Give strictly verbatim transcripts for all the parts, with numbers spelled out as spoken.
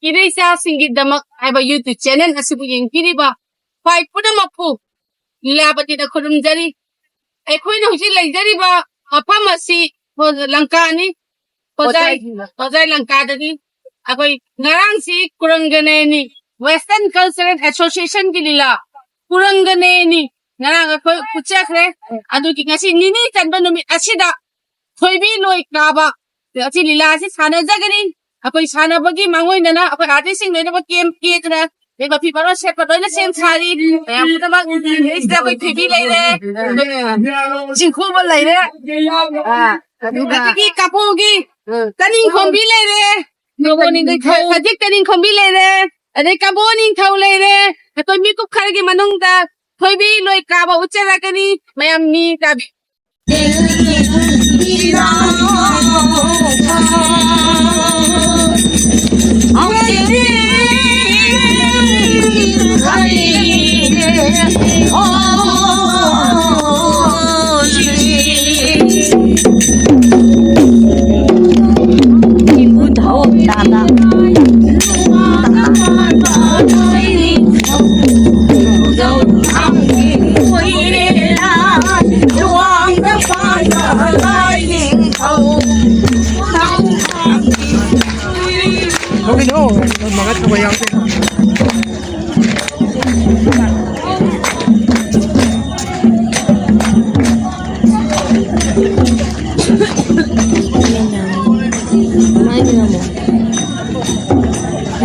ꯏꯔꯩꯆꯥꯁꯤꯡꯒꯤꯗꯃꯛ ꯍꯥꯏꯕ YouTube channel ꯑꯁꯤꯕꯨ ꯌꯦꯡꯕꯤꯔꯤꯕ ꯈ꯭ꯋꯥꯏ ꯄꯨꯝꯅꯃꯛꯄꯨ ꯂꯤꯂꯥꯕꯇꯤꯅ ꯈꯨꯔꯨꯝꯖꯔꯤ꯫ ꯑꯩꯈꯣꯏꯅ ꯍꯧꯖꯤꯛ ꯂꯩꯖꯔꯤꯕ ꯃꯐꯝ ꯑꯁꯤ ꯂꯪꯀꯥꯅꯤ, ꯍꯣꯖꯥꯏ, ꯍꯣꯖꯥꯏ꯫ ꯍꯣꯖꯥꯏ ꯂꯪꯀꯥꯗꯅꯤ꯫ ꯑꯩꯈꯣꯏ ꯉꯔꯥꯡꯁꯤ ꯀꯨꯔꯪꯒꯅꯦꯅꯤ, Western Cultural Associationꯒꯤ ꯂꯤꯂꯥ ꯀꯨꯔꯪꯒꯅꯦꯅꯤ ꯉꯔꯥꯡ ꯑꯩꯈꯣꯏ ꯎꯠꯆꯈ꯭ꯔꯦ꯫ ꯑꯗꯨꯒꯤ ꯉꯁꯤ ꯅꯤꯅꯤ ꯆꯟꯕ ꯅꯨꯃꯤꯠ ꯑꯁꯤꯗ ꯊꯣꯏꯕꯤ ꯂꯣꯏ ꯀꯥꯕ ꯑꯁꯤ ꯂꯤꯂꯥ ꯑꯁꯤ ꯁꯥꯟꯅꯖꯒꯅꯤ꯫ ꯑꯩꯈꯣꯏ ꯁꯥꯟꯅꯕꯒꯤ ꯃꯥꯡꯑꯣꯏꯅꯅ ꯑꯩꯈꯣꯏ artistꯁꯤꯡ ꯂꯣꯏꯅꯃꯛ ꯀꯦꯝ ꯀꯦꯗꯅ, ꯑꯗꯩ ꯃꯐꯤ ꯃꯔꯣꯟ ꯁꯦꯠꯄ ꯂꯣꯏꯅ ꯁꯦꯝ ꯁꯥꯔꯤ꯫ ꯃꯌꯥꯝ ꯄꯨꯝꯅꯃꯛ ꯁꯤꯗ ꯑꯩꯈꯣꯏ ꯊꯣꯏꯕꯤ ꯂꯩꯔꯦ, ꯆꯤꯡꯈꯨꯕ ꯂꯩꯔꯦ, ꯑꯥ, ꯑꯗꯨꯒ ꯑꯗꯒꯤ ꯀꯥꯄꯣꯒꯤ ꯎꯝ꯫ ꯀꯅꯤꯡꯈꯣꯝꯕꯤ ꯂꯩꯔꯦ, ꯀꯥꯕꯣ ꯅꯤꯡꯊꯧ꯫ ꯍꯧꯖꯤꯛ ꯀꯅꯤꯡꯈꯣꯝꯕꯤ ꯂꯩꯔꯦ, ꯑꯗꯩ ꯀꯥꯕꯣ ꯅꯤꯡꯊꯧ ꯂꯩꯔꯦ꯫ ꯑꯩꯈꯣꯏ ꯃꯤꯀꯨꯞ ꯈꯔꯒꯤ ꯃꯅꯨꯡꯗ ꯊꯣꯏꯕꯤ ꯂꯣꯏ ꯀꯥꯕ ꯎꯠꯆꯔꯛꯀꯅꯤ꯫ ꯃꯌꯥꯝ ꯃꯤ ꯇꯥꯕꯤ-,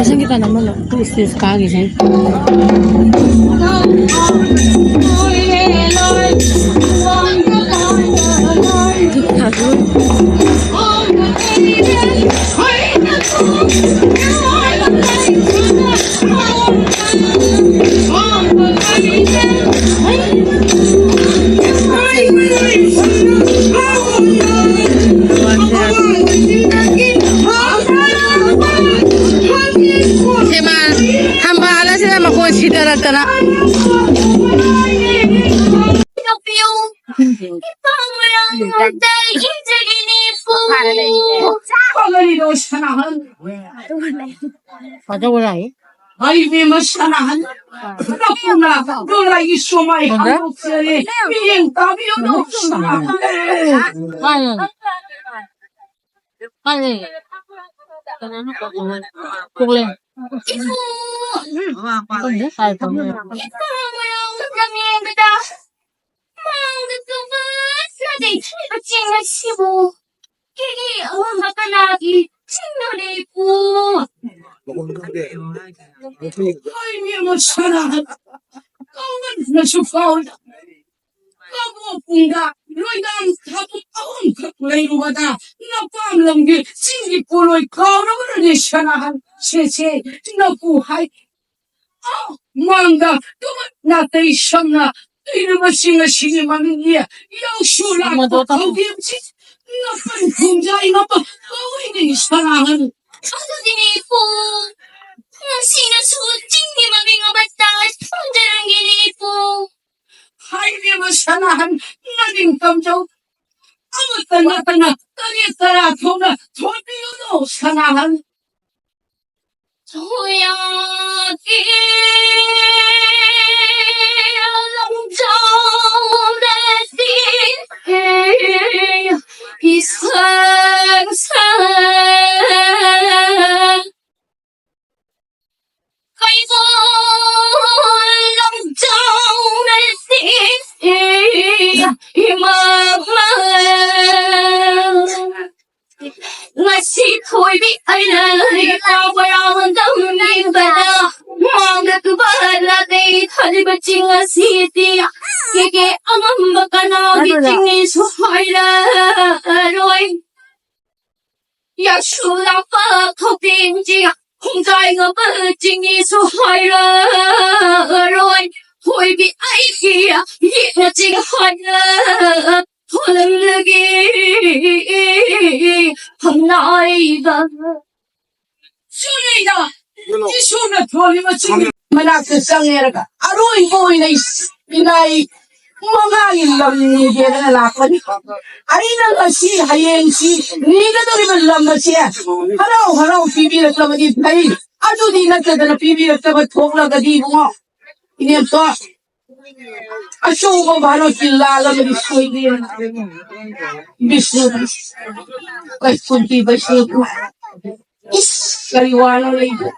Nasaan kita naman, oh? Ito, stage ka, gising. ꯁꯦꯃꯥ ꯊꯝꯕꯥꯜ ꯑꯁꯤꯅ ꯃꯈꯣꯟ ꯁꯤꯊꯔꯛꯇꯅ꯫ ꯐꯖꯧ ꯂꯥꯛꯏ꯫ ꯍꯩꯕꯤ ꯃꯁꯥꯅ ꯍꯟ-, ꯅꯄꯨꯅ ꯗꯣꯂꯥꯏꯒꯤ ꯁꯣꯃꯥꯏ ꯍꯟꯗꯣꯛꯆꯔꯦ꯫ ꯃꯤꯠꯌꯦꯡ ꯇꯥꯕꯤꯌꯨ, ꯁꯅꯥꯍꯟ꯫ ꯃꯥꯅꯦ꯫ ꯃꯥꯅꯦ꯫ ꯀꯅꯥꯅꯣ ꯀꯣꯛꯂꯦ꯫ ꯈꯪꯗꯦ, ꯀꯥꯏ ꯊꯝꯃꯤꯅꯣ꯫ ꯃꯥꯡꯗ ꯇꯨꯕ ꯁꯥꯖꯩ ꯊꯤꯕ ꯆꯤꯡ ꯑꯁꯤꯕꯨ ꯀꯦꯒꯦ ꯑꯉꯝꯕ ꯀꯅꯥꯒꯤ ꯆꯤꯡꯅꯣ ꯂꯩꯄꯨ? ꯍꯣꯏ, ꯃꯤ ꯑꯃ ꯁꯅꯥꯍꯟ ꯀꯧꯃꯟꯅꯁꯨ ꯐꯥꯎꯔꯦ꯫ ꯀꯕꯣꯛꯄꯨꯡꯗ ꯂꯣꯏꯗꯥꯝ ꯊꯥꯕꯨꯛ ꯑꯍꯨꯝꯈꯛ ꯂꯩꯔꯨꯕꯗ ꯅꯄꯥꯝ ꯂꯝꯒꯤ ꯆꯤꯡꯒꯤ ꯄꯣꯂꯣꯏ ꯀꯥꯎꯔꯕ꯭ꯔꯅꯦ ꯁꯅꯥꯍꯟ? ꯁꯦ, ꯁꯦ, ꯅꯄꯨ ꯍꯥꯏ꯫ ꯑꯥ, ꯃꯥꯡꯗ ꯇꯨꯃꯠ ꯅꯥꯇꯩ ꯁꯝꯅ ꯂꯩꯔꯤꯕꯁꯤꯡ ꯑꯁꯤꯒꯤ ꯃꯃꯤꯡꯗꯤ ꯌꯥꯎꯁꯨ ꯂꯥꯛꯄ ꯊꯧꯗꯦꯝꯁꯤ ꯉꯄꯟ ꯈꯣꯡꯖꯥꯏ ꯉꯄ ꯀꯧꯏꯅꯤ ꯁꯅꯥꯍꯟ꯫ ꯑꯗꯨꯗꯤꯅꯦ ꯏꯄꯨ, ꯉꯁꯤꯅꯁꯨ ꯆꯤꯡꯒꯤ ꯃꯃꯤꯡ ꯑꯃ ꯇꯥꯏ ꯈꯣꯡꯖꯔꯝꯒꯦꯅꯦ ꯏꯄꯨ꯫ ꯍꯥꯏꯔꯤꯕ ꯁꯅꯥꯍꯟ ꯃꯅꯤꯡ ꯇꯝꯖꯧ꯫ ꯑꯃꯠꯇ ꯅꯠꯇꯅ ꯇꯔꯦꯠ ꯇꯔꯥ ꯊꯣꯛꯅ ꯊꯣꯟꯕꯤꯌꯨꯅꯨ ꯁꯅꯥꯍꯟ꯫ ꯍꯨꯌꯥꯀꯤ ꯂꯝꯖꯥꯎꯗꯗꯤ ꯏꯁꯪ ꯁꯪ ꯀꯩꯕꯣꯜ ꯂꯝꯖꯥꯎꯗꯗꯤ ꯏꯃꯥ ꯉꯁꯤ ꯊꯣꯏꯕꯤ ꯑꯩꯅ ꯂꯩ ꯇꯥꯎꯕ ꯌꯥꯎꯅ ꯇꯧꯅꯤꯡꯕꯗ ꯃꯥꯡꯗ ꯇꯨꯕ ꯂꯥꯛꯂꯦ ꯈꯜꯂꯤꯕ ꯆꯤꯡ ꯑꯁꯤꯗꯤ ꯀꯦꯒꯦ ꯑꯉꯝꯕ ꯀꯅꯥꯒꯤ ꯆꯤꯡꯅꯤꯁꯨ ꯍꯥꯏꯔꯔꯣꯏ꯫ ꯌꯥꯁꯨ ꯂꯥꯛꯄ ꯊꯧꯗꯦꯡ ꯆꯤꯡ ꯈꯣꯡꯖꯥꯏ ꯉꯝꯕ ꯆꯤꯡꯅꯤꯁꯨ ꯍꯥꯏꯔꯔꯣꯏ꯫ ꯊꯣꯏꯕꯤ ꯑꯩꯒꯤ ꯌꯦꯛꯅ ꯆꯤꯡ ꯍꯥꯏꯅ ꯊꯣꯜꯂꯝꯂꯒꯦ ꯍꯝꯅꯥꯏꯕ꯫ ꯆꯨꯝꯃꯤꯗ, ꯖꯤꯁꯨꯅ ꯊꯣꯜꯂꯤꯕ ꯆꯤꯡ ꯃꯅꯥꯛꯇ ꯆꯪꯉꯦꯔꯒ ꯑꯔꯣꯏꯕ ꯑꯣꯏꯅ ꯏꯅꯥꯏ ꯃꯉꯥꯒꯤ ꯂꯝ ꯅꯤꯒꯦꯗꯅ ꯂꯥꯛꯄꯅꯤ꯫ ꯑꯩꯅ ꯉꯁꯤ ꯍꯌꯦꯡꯁꯤ ꯅꯤꯒꯗꯧꯔꯤꯕ ꯂꯝ ꯑꯁꯦ ꯍꯔꯥꯎ ꯍꯔꯥꯎ ꯄꯤꯕꯤꯔꯛꯂꯕꯗꯤ ꯐꯩ, ꯑꯗꯨꯗꯤ ꯅꯠꯇꯗꯅ ꯄꯤꯕꯤꯔꯛꯇꯕ ꯊꯣꯛꯂꯒꯗꯤ ꯏꯕꯨꯡꯉꯣ, ꯏꯅꯦꯝꯇꯣ, ꯑꯆꯧꯕ ꯚꯥꯔꯠꯀꯤ ꯂꯥꯜ ꯑꯃꯗꯤ ꯁꯣꯏꯗꯦ꯫ ꯕꯤꯁꯅꯨ, ꯀꯩ ꯀꯨꯟꯇꯤ ꯕꯤꯁꯅꯨ, ꯏꯁ, ꯀꯔꯤ ꯋꯥꯅꯣ ꯂꯩꯕꯣ?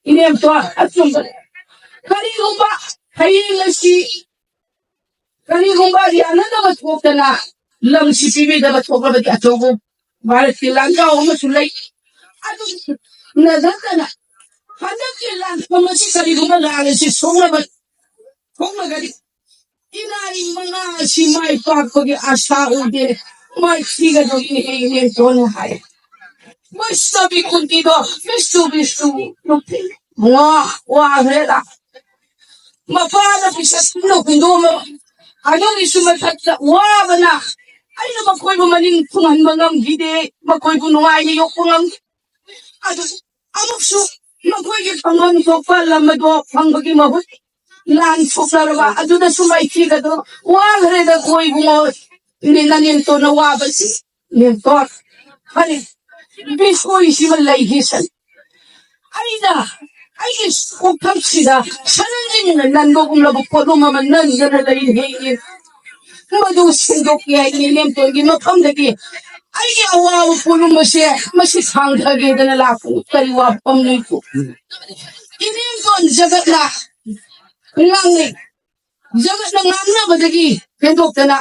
ꯏꯅꯦꯝꯇꯣ, ꯑꯆꯨꯝꯕ꯫ ꯀꯔꯤꯒꯨꯝꯕ ꯍꯌꯦꯡ ꯑꯁꯤ ꯀꯔꯤꯒꯨꯝꯕ ꯌꯥꯅꯗꯕ ꯊꯣꯛꯇꯅ ꯂꯝꯁꯤ ꯄꯤꯕꯤꯗꯕ ꯊꯣꯛꯂꯕꯗꯤ ꯑꯆꯧꯕ ꯚꯥꯔꯠꯀꯤ ꯂꯥꯟꯖꯥꯎ ꯑꯃꯁꯨ ꯂꯩ꯫ ꯑꯗꯨ ꯅꯠꯇꯅ ꯍꯟꯗꯛꯀꯤ ꯂꯥꯟꯐꯝ ꯑꯁꯤ ꯀꯔꯤꯒꯨꯝꯕ ꯂꯥꯟ ꯑꯁꯤ ꯁꯣꯛꯅꯕ ꯊꯣꯛꯂꯒꯗꯤ ꯏꯅꯥꯏ ꯃꯉꯥ ꯑꯁꯤ ꯃꯥꯏ ꯄꯥꯛꯄꯒꯤ ꯑꯥꯁꯥ ꯎꯗꯦ, ꯃꯥꯏ ꯊꯤꯒꯗꯧꯔꯤꯅꯦ ꯏꯅꯦꯝꯇꯣꯅ ꯍꯥꯏ꯫ ꯃꯁꯤꯗ ꯕꯤꯀꯨꯟꯇꯤꯗꯣ ꯕꯤꯁꯨ ꯕꯤꯁꯨ ꯅꯨꯄꯤ ꯋꯥ ꯋꯥꯈ꯭ꯔꯦꯗ꯫ ꯃꯄꯥꯅ ꯄꯤꯁꯛꯅ ꯍꯨꯟꯗꯣꯛꯑꯝꯃꯕ ꯑꯗꯨꯒꯤꯁꯨ ꯃꯊꯛꯇ ꯋꯥꯕꯅ ꯑꯩꯅ ꯃꯈꯣꯏꯕꯨ ꯃꯅꯤꯡ ꯊꯨꯡꯍꯟꯕ ꯉꯝꯈꯤꯗꯦ, ꯃꯈꯣꯏꯕꯨ ꯅꯨꯡꯉꯥꯏꯅ ꯌꯣꯛꯄ ꯉꯝꯈꯤ꯫ ꯑꯗꯨ ꯑꯃꯨꯛꯁꯨ ꯃꯈꯣꯏꯒꯤ ꯐꯪꯐꯝ ꯊꯣꯛꯄ ꯂꯝ ꯑꯗꯣ ꯐꯪꯕꯒꯤ ꯃꯍꯨꯠ ꯂꯥꯟ ꯁꯣꯛꯅꯔꯕ ꯑꯗꯨꯗꯁꯨ ꯃꯥꯏꯊꯤꯒꯗꯣ ꯋꯥꯈ꯭ꯔꯦꯗ ꯀꯣ ꯏꯕꯨꯡꯉꯣ꯫ ꯅꯦ ꯅꯅꯦꯝꯇꯣꯟꯅ ꯋꯥꯕꯁꯤ ꯅꯦꯝꯇꯣꯟ꯫ ꯐꯔꯦ, ꯕꯤꯁꯣꯏꯁꯤꯃ ꯂꯩꯈꯤꯁꯅꯨ꯫ ꯑꯩꯅ ꯑꯩꯒꯤ ꯀꯣꯛꯊꯛꯁꯤꯗ ꯁꯅꯥꯖꯤꯡꯅ ꯅꯟꯕꯒꯨꯝꯂꯕ ꯄꯣꯠꯂꯨꯝ ꯑꯃ ꯅꯟꯗꯅ ꯂꯩꯔꯦ꯫ ꯃꯗꯨ ꯁꯦꯡꯗꯣꯛꯀꯦ ꯍꯥꯏꯅ ꯏꯅꯦꯝꯇꯣꯟꯒꯤ ꯃꯐꯝꯗꯒꯤ ꯑꯩꯒꯤ ꯑꯋꯥꯕ ꯄꯣꯠꯂꯨꯝ ꯑꯁꯦ ꯃꯁꯤ ꯊꯥꯡꯊꯒꯦꯗꯅ ꯂꯥꯛꯄꯅꯤ꯫ ꯀꯔꯤ ꯋꯥꯐꯝ ꯂꯩꯇꯦ꯫ ꯏꯅꯦꯝꯇꯣꯟ ꯖꯒꯠꯅ ꯉꯥꯡꯅꯩ꯫ ꯖꯒꯠꯅ ꯉꯥꯡꯅꯕꯗꯒꯤ ꯍꯦꯟꯗꯣꯛꯇꯅ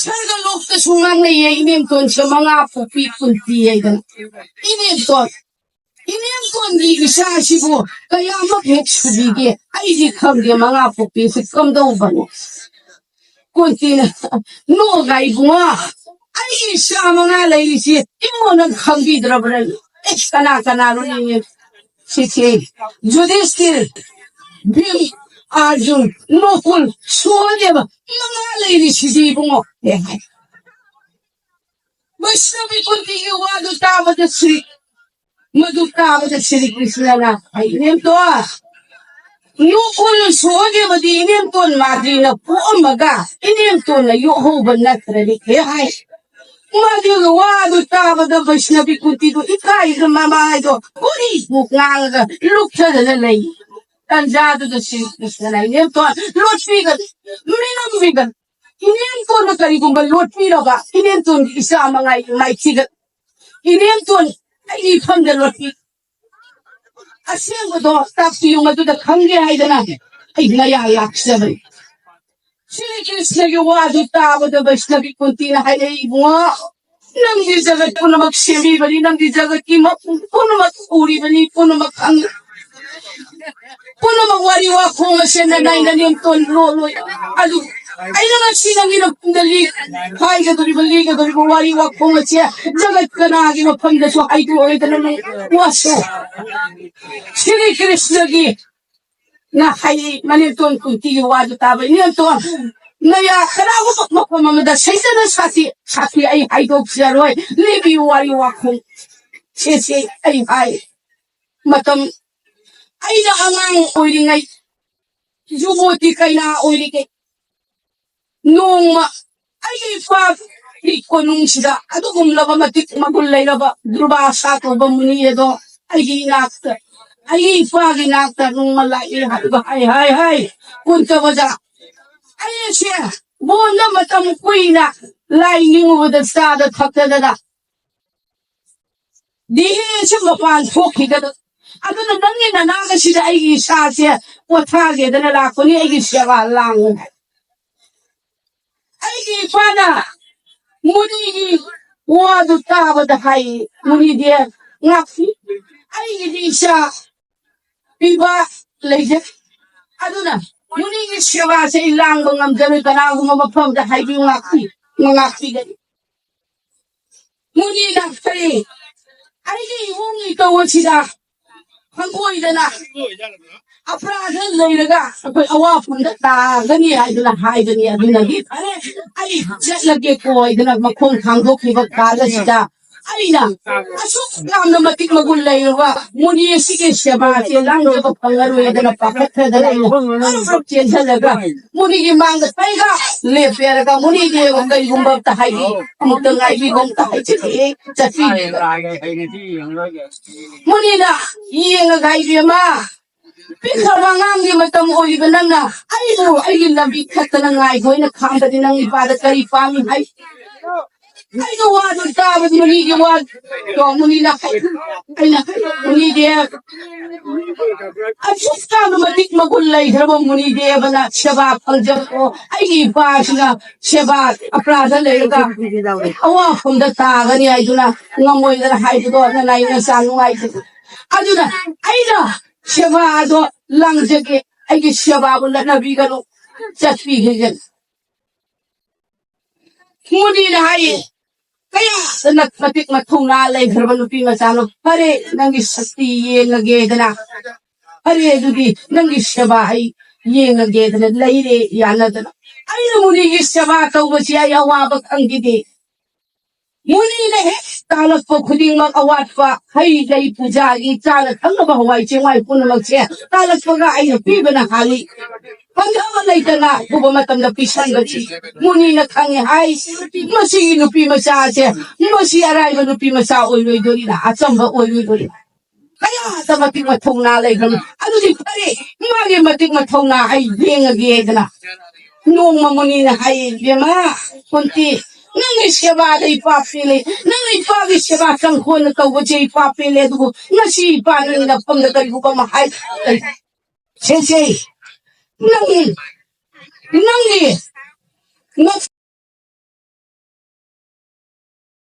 ꯁꯔꯒ ꯂꯣꯛꯇꯁꯨ ꯉꯥꯡꯅꯩꯌꯦ꯫ ꯏꯅꯦꯝꯇꯣꯟꯁꯦ ꯃꯉꯥ ꯄꯣꯛꯄꯤ ꯀꯨꯟꯇꯤ ꯍꯥꯏꯗꯅ꯫ ꯏꯅꯦꯝꯇꯣꯟ, ꯏꯅꯦꯝꯇꯣꯟꯒꯤ ꯏꯆꯥꯁꯤꯕꯨ ꯀꯌꯥꯃꯨꯛ ꯍꯦꯛ ꯁꯨꯕꯤꯒꯦ? ꯑꯩꯗꯤ ꯈꯪꯗꯦ, ꯃꯉꯥ ꯄꯣꯛꯄꯤꯁꯤ ꯀꯝꯗꯧꯕꯅꯣ? ꯀꯨꯟꯇꯤꯅ, ꯅꯣꯛꯑꯒ ꯏꯕꯨꯡꯉꯣ, ꯑꯩꯒꯤ ꯏꯆꯥ ꯃꯉꯥ ꯂꯩꯔꯤꯁꯤ ꯏꯕꯨꯡꯉꯣ ꯅꯪ ꯈꯪꯕꯤꯗ꯭ꯔꯕ꯭ꯔꯥ? ꯑꯦ, ꯀꯅꯥ ꯀꯅꯥꯅꯣ ꯌꯦꯡꯉꯦ꯫ ꯁꯤꯁꯦ ꯌꯨꯙꯤꯁꯇꯤꯔ, ꯚꯤꯝ, ꯑꯥꯔꯖꯨꯟ, ꯅꯣꯀꯨꯜ, ꯁꯣꯍꯗꯦꯕ ꯃꯉꯥ ꯂꯩꯔꯤꯁꯤꯗꯤ ꯏꯕꯨꯡꯉꯣ꯫ ꯑꯦ ꯍꯥꯏ꯫ ꯕꯩꯁꯅꯕꯤ ꯀꯨꯟꯇꯤꯒꯤ ꯋꯥꯗꯨ ꯇꯥꯕꯗ ꯁ꯭ꯔꯤ, ꯃꯗꯨ ꯇꯥꯕꯗ ꯁ꯭ꯔꯤ ꯀ꯭ꯔꯤꯁꯅꯅ, "ꯑꯩ ꯏꯅꯦꯝꯇꯣ, ꯌꯣꯛꯈꯣꯜ ꯁꯣꯏꯈꯤꯕꯗꯤ ꯏꯅꯦꯝꯇꯣꯟ ꯃꯥꯗ꯭ꯔꯤꯅ ꯄꯣꯛꯑꯝꯃꯒ ꯏꯅꯦꯝꯇꯣꯟꯅ ꯌꯣꯛꯍꯧꯕ ꯅꯠꯇ꯭ꯔꯗꯤ ꯀꯩ ꯍꯥꯏ? ꯃꯗꯨꯒꯤ ꯋꯥꯗꯨ ꯇꯥꯕꯗ ꯕꯩꯁꯅꯕꯤ ꯀꯨꯟꯇꯤꯗꯨ ꯏꯀꯥꯏꯗꯅ ꯃꯃꯥꯏꯗꯣ ꯀꯨꯔꯤꯃꯨꯛ ꯉꯥꯡꯉꯒ ꯂꯨꯞꯊꯗꯅ ꯂꯩ꯫ ꯇꯟꯖꯥꯗꯨꯗ ꯁ꯭ꯔꯤ ꯀ꯭ꯔꯤꯁꯅꯅ ꯏꯅꯦꯝꯇꯣꯟ ꯂꯣꯠꯄꯤꯒꯅꯨ, ꯃꯤꯅꯝꯕꯤꯒꯅꯨ꯫ ꯏꯅꯦꯝꯇꯣꯟꯅ ꯀꯔꯤꯒꯨꯝꯕ ꯂꯣꯠꯄꯤꯔꯕ ꯏꯅꯦꯝꯇꯣꯟꯒꯤ ꯏꯆꯥ ꯃꯉꯥꯏ ꯃꯥꯏꯊꯤꯒ ꯏꯅꯦꯝꯇꯣꯟ ꯑꯩꯒꯤ ꯏꯐꯝꯗ ꯂꯣꯠꯄꯤ꯫ ꯑꯁꯦꯡꯕꯗꯣ ꯇꯥꯛꯄꯤꯌꯨ, ꯃꯗꯨꯗ ꯈꯪꯒꯦ ꯍꯥꯏꯗꯅ ꯑꯩ ꯃꯌꯥ ꯂꯥꯛꯆꯕꯅꯤ꯫ ꯁ꯭ꯔꯤ ꯀ꯭ꯔꯤꯁꯅꯒꯤ ꯋꯥꯗꯨ ꯇꯥꯕꯗ ꯕꯩꯁꯅꯕꯤ ꯀꯨꯟꯇꯤꯅ ꯍꯥꯏꯔꯛꯏ, "ꯏꯕꯨꯡꯉꯣ, ꯅꯪꯗꯤ ꯖꯒꯠ ꯄꯨꯝꯅꯃꯛ ꯁꯦꯝꯕꯤꯕꯅꯤ, ꯅꯪꯗꯤ ꯖꯒꯠꯀꯤ ꯃꯄꯨ ꯄꯨꯝꯅꯃꯛ ꯎꯔꯤꯕꯅꯤ, ꯄꯨꯝꯅꯃꯛ ꯈꯪꯏ꯫ ꯄꯨꯝꯅꯃꯛ ꯋꯥꯔꯤ ꯋꯥꯈꯣꯡ ꯑꯁꯦ ꯅꯅꯥꯏ ꯅꯅꯦꯝꯇꯣꯟ ꯂꯣꯜꯂꯣꯏ꯫ ꯑꯗꯨ ꯑꯩꯅ ꯉꯁꯤ ꯅꯪꯒꯤ ꯅꯐꯝꯗ ꯂꯤ-, ꯍꯥꯏꯒꯗꯧꯔꯤꯕ, ꯂꯤꯒꯗꯧꯔꯤꯕ ꯋꯥꯔꯤ ꯋꯥꯈꯣꯡ ꯑꯁꯦ ꯖꯒꯠ ꯀꯅꯥꯒꯤ ꯃꯐꯝꯗꯁꯨ ꯍꯥꯏꯗꯣꯛꯑꯣꯏꯗꯅ ꯅꯪ ꯋꯥꯁꯦ ꯁ꯭ꯔꯤ ꯀ꯭ꯔꯤꯁꯅꯒꯤ ꯅ ꯍꯥꯏꯔꯤ, ꯃꯅꯦꯝꯇꯣꯟ ꯀꯨꯟꯇꯤꯒꯤ ꯋꯥꯗꯨ ꯇꯥꯕ ꯏꯅꯦꯝꯇꯣꯟ, ꯅꯌꯥ ꯀꯅꯥꯒꯨꯝꯕ ꯃꯐꯝ ꯑꯃꯗ ꯁꯩꯇꯅ ꯁꯥꯊꯤ, ꯁꯥꯊꯤ ꯑꯩ ꯍꯥꯏꯗꯣꯛꯆꯔꯣꯏ, ꯂꯤꯕꯤꯌꯨ ꯋꯥꯔꯤ ꯋꯥꯈꯣꯡ ꯁꯦ, ꯁꯦ ꯑꯩ ꯍꯥꯏ꯫ ꯃꯇꯝ ꯑꯩꯅ ꯑꯉꯥꯡ ꯑꯣꯏꯔꯤꯉꯩ, ꯌꯨꯕꯣꯇꯤ ꯀꯩꯅꯥ ꯑꯣꯏꯔꯤꯉꯩ, ꯅꯣꯡꯃ ꯑꯩꯒꯤ ꯏꯄꯥꯒꯤ ꯀꯣꯅꯨꯡꯁꯤꯗ ꯑꯗꯨꯒꯨꯝꯂꯕ ꯃꯇꯤꯛ ꯃꯒꯨꯟ ꯂꯩꯔꯕ ꯗꯨꯔꯕꯥꯁꯥ ꯀꯧꯕ ꯃꯨꯅꯤ ꯑꯗꯣ ꯑꯩꯒꯤ ꯏꯅꯥꯛꯇ, ꯑꯩꯒꯤ ꯏꯄꯥꯒꯤ ꯏꯅꯥꯛꯇ ꯅꯣꯡꯃ ꯂꯥꯛꯏ ꯍꯥꯏꯕ ꯍꯥꯏ, ꯍꯥꯏ, ꯍꯥꯏ꯫ ꯀꯨꯟꯇꯕꯗ ꯑꯩꯁꯦ ꯕꯣꯟꯗ ꯃꯇꯝ ꯀꯨꯏꯅ ꯂꯥꯏ ꯅꯤꯡꯉꯨꯕꯗ ꯆꯥꯗ ꯊꯛꯇꯗꯅ ꯗꯤꯍꯦꯁꯦ ꯃꯄꯥꯟ ꯊꯣꯛꯈꯤꯒꯗ-, ꯑꯗꯨꯅ ꯅꯪꯒꯤ ꯅꯅꯥꯒꯁꯤꯗ ꯑꯩꯒꯤ ꯏꯁꯥꯁꯦ ꯄꯣꯊꯥꯒꯦꯗꯅ ꯂꯥꯛꯄꯅꯤ, ꯑꯩꯒꯤ ꯁꯦꯕꯥ ꯂꯥꯡꯉꯨ꯫ ꯑꯩꯒꯤ ꯏꯄꯥꯅ ꯃꯨꯅꯤꯒꯤ ꯋꯥꯗꯨ ꯇꯥꯕꯗ ꯍꯥꯏ, ꯃꯨꯅꯤꯗꯤ ꯉꯥꯛꯄꯤ, ꯑꯩꯒꯤꯗꯤ ꯏꯆꯥ ꯄꯤꯕ ꯂꯩꯖꯩ꯫ ꯑꯗꯨꯅ ꯃꯨꯅꯤꯒꯤ ꯁꯦꯕꯥꯁꯦ ꯑꯩ ꯂꯥꯡꯕ ꯉꯝꯖꯔꯣꯏ, ꯀꯅꯥꯒꯨꯝꯕ ꯃꯐꯝꯗ ꯍꯥꯏꯕꯤꯌꯨ, ꯉꯥꯛꯄꯤ-, ꯉꯥꯛꯄꯤꯒꯅꯤ꯫ ꯃꯨꯅꯤꯅ ꯀꯔꯤ? ꯑꯩꯒꯤ ꯏꯕꯨꯡ ꯏꯇꯧ ꯑꯁꯤꯗ ꯍꯪꯒꯣꯏꯗꯅ ꯑꯄꯔꯥꯙ ꯂꯩꯔꯒ ꯑꯩꯈꯣꯏ ꯑꯋꯥꯐꯝꯗ ꯇꯥꯒꯅꯤ ꯍꯥꯏꯗꯨꯅ ꯍꯥꯏꯕꯅꯤ꯫ ꯑꯗꯨꯅꯗꯤ ꯐꯔꯦ, ꯑꯩ ꯆꯠꯂꯒꯦꯀꯣ ꯍꯥꯏꯗꯅ ꯃꯈꯣꯡ ꯊꯥꯡꯗꯣꯛꯈꯤꯕ ꯀꯥꯜ ꯑꯁꯤꯗ ꯑꯩꯅ ꯑꯁꯨꯛ ꯌꯥꯝꯅ ꯃꯇꯤꯛ ꯃꯒꯨꯟ ꯂꯩꯔꯕ ꯃꯨꯅꯤ ꯑꯁꯤꯒꯤ ꯁꯦꯕꯥꯁꯦ ꯂꯥꯡꯖꯕ ꯐꯪꯉꯔꯣꯏꯗꯅ ꯄꯥꯈꯠꯈ꯭ꯔꯗꯅ ꯑꯩꯅ ꯃꯔꯨꯞ ꯆꯦꯟꯁꯤꯜꯂꯒ ꯃꯨꯅꯤꯒꯤ ꯃꯥꯡꯗ ꯄꯩꯒ ꯂꯦꯞꯄꯦꯔꯒ ꯃꯨꯅꯤꯗꯤ ꯀꯩꯒꯨꯝꯕ ꯑꯝꯇ ꯍꯥꯏꯕꯤ, ꯑꯃꯨꯛꯇ ꯉꯥꯏꯕꯤꯕ ꯑꯝꯇ ꯍꯥꯏꯖꯒꯦ ꯆꯠꯄꯤ꯫ ꯃꯨꯅꯤꯅ ꯌꯦꯡꯉꯒ ꯏꯕꯦꯝꯃ, ꯄꯤꯛꯈ꯭ꯔꯕ ꯑꯉꯥꯡꯒꯤ ꯃꯇꯝ ꯑꯣꯏꯔꯤꯕ ꯅꯪꯅ ꯑꯩꯕꯨ ꯑꯩꯒꯤ ꯂꯝꯕꯤ ꯊꯠꯇꯅ ꯉꯥꯏꯈꯣ, ꯑꯩꯅ ꯈꯥꯝꯕꯗꯤ ꯅꯪ ꯏꯄꯥꯗ ꯀꯔꯤ ꯄꯥꯝꯃꯤ ꯍꯥꯏ? ꯑꯩꯅ ꯋꯥꯗꯨ ꯇꯥꯕꯗꯤ ꯃꯨꯅꯤꯒꯤ ꯋꯥ ꯃꯨꯅꯤꯅ ꯍꯥꯏ꯫ ꯑꯩꯅ ꯃꯨꯅꯤꯗꯦ ꯑꯁꯨꯛ ꯌꯥꯝꯅ ꯃꯇꯤꯛ ꯃꯒꯨꯟ ꯂꯩꯈ꯭ꯔꯕ ꯃꯨꯅꯤꯗꯦꯕꯅ ꯁꯦꯕꯥ ꯐꯪꯖꯕꯀꯣ, ꯑꯩꯒꯤ ꯏꯄꯥꯁꯤꯅ ꯁꯦꯕꯥ ꯑꯄ꯭ꯔꯥꯗ ꯂꯩꯔꯒ ꯑꯋꯥꯐꯝꯗ ꯇꯥꯒꯅꯤ ꯍꯥꯏꯗꯨꯅ ꯉꯝꯃꯣꯏꯗꯅ ꯍꯥꯏꯕꯗꯣ ꯅꯅꯥꯏ ꯅꯆꯥ ꯅꯨꯡꯉꯥꯏꯇꯦ꯫ ꯑꯗꯨꯅ ꯑꯩꯅ ꯁꯦꯕꯥ ꯑꯗꯣ ꯂꯥꯡꯖꯒꯦ, ꯑꯩꯒꯤ ꯁꯦꯕꯥꯕꯨ ꯂꯠꯅꯕꯤꯒꯅꯨ, ꯆꯠꯄꯤꯒꯦ꯫ ꯃꯨꯅꯤꯅ ꯍꯥꯏꯌꯦ, ꯀꯌꯥꯗ ꯃꯇꯤꯛ ꯃꯊꯧꯅꯥ ꯂꯩꯈ꯭ꯔꯕ ꯅꯨꯄꯤ ꯃꯆꯥꯅꯣ? ꯐꯔꯦ, ꯅꯪꯒꯤ ꯁꯛꯇꯤ ꯌꯦꯡꯉꯒꯦꯗꯅ, ꯐꯔꯦ, ꯑꯗꯨꯗꯤ ꯅꯪꯒꯤ ꯁꯦꯕꯥ ꯑꯩ ꯌꯦꯡꯉꯒꯦꯗꯅ ꯂꯩꯔꯦ ꯌꯥꯅꯗꯅ꯫ ꯑꯩꯅ ꯃꯨꯅꯤꯒꯤ ꯁꯦꯕꯥ ꯇꯧꯕꯁꯤ ꯑꯩ ꯑꯋꯥꯕ ꯈꯪꯈꯤꯗꯦ꯫ ꯃꯨꯅꯤꯅ ꯍꯦꯛ ꯇꯥꯜꯂꯛꯄ ꯈꯨꯗꯤꯡꯃꯛ ꯑꯋꯥꯠꯄ ꯍꯩ ꯂꯩ ꯄꯨꯖꯥꯒꯤ ꯆꯥꯅ ꯊꯛꯅꯕ ꯍꯋꯥꯏ ꯆꯦꯡꯋꯥꯏ ꯄꯨꯝꯅꯃꯛꯁꯦ ꯇꯥꯜꯂꯛꯄꯒ ꯑꯩꯅ ꯄꯤꯕꯅ ꯍꯥꯜꯂꯤ꯫ ꯍꯟꯊꯕ ꯂꯩꯇꯅ ꯑꯊꯨꯕ ꯃꯇꯝꯗ ꯄꯤꯁꯟꯕꯁꯤ ꯃꯨꯅꯤꯅ ꯈꯪꯉꯦ ꯍꯥꯏ꯫ ꯃꯁꯤꯒꯤ ꯅꯨꯄꯤ ꯃꯆꯥꯁꯦ, ꯃꯁꯤ ꯑꯔꯥꯏꯕ ꯅꯨꯄꯤ ꯃꯆꯥ ꯑꯣꯏꯔꯣꯏꯗꯣꯔꯤꯅ, ꯑꯆꯝꯕ ꯑꯣꯏꯔꯣꯏꯗꯣꯔꯤꯅ꯫ ꯀꯌꯥꯗ ꯃꯇꯤꯛ ꯃꯊꯧꯅꯥ ꯂꯩꯈ꯭ꯔꯕꯅꯤ꯫ ꯑꯗꯨꯗꯤ ꯐꯔꯦ, ꯃꯥꯒꯤ ꯃꯇꯤꯛ ꯃꯊꯧꯅꯥ ꯑꯩ ꯌꯦꯡꯉꯒꯦꯗꯅ ꯅꯣꯡꯃ ꯃꯨꯅꯤꯅ ꯍꯥꯏꯌꯦ, "ꯏꯕꯦꯝꯃ ꯀꯨꯟꯇꯤ, ꯅꯪꯒꯤ ꯁꯦꯕꯥꯗ ꯏꯄꯥ ꯄꯦꯜꯂꯦ, ꯅꯪꯅ ꯏꯄꯥꯒꯤ ꯁꯦꯕꯥ ꯆꯪꯈꯣꯟꯅ ꯇꯧꯕꯁꯦ ꯏꯄꯥ ꯄꯦꯜꯂꯦ, ꯑꯗꯨꯕꯨ ꯉꯁꯤ ꯏꯄꯥ ꯅꯪꯒꯤ ꯅꯐꯝꯗ ꯀꯔꯤꯒꯨꯝꯕ ꯑꯃ ꯍꯥꯏ ꯂꯩ꯫ ꯁꯦ, ꯁꯦ, ꯅꯪ, ꯅꯪꯒꯤ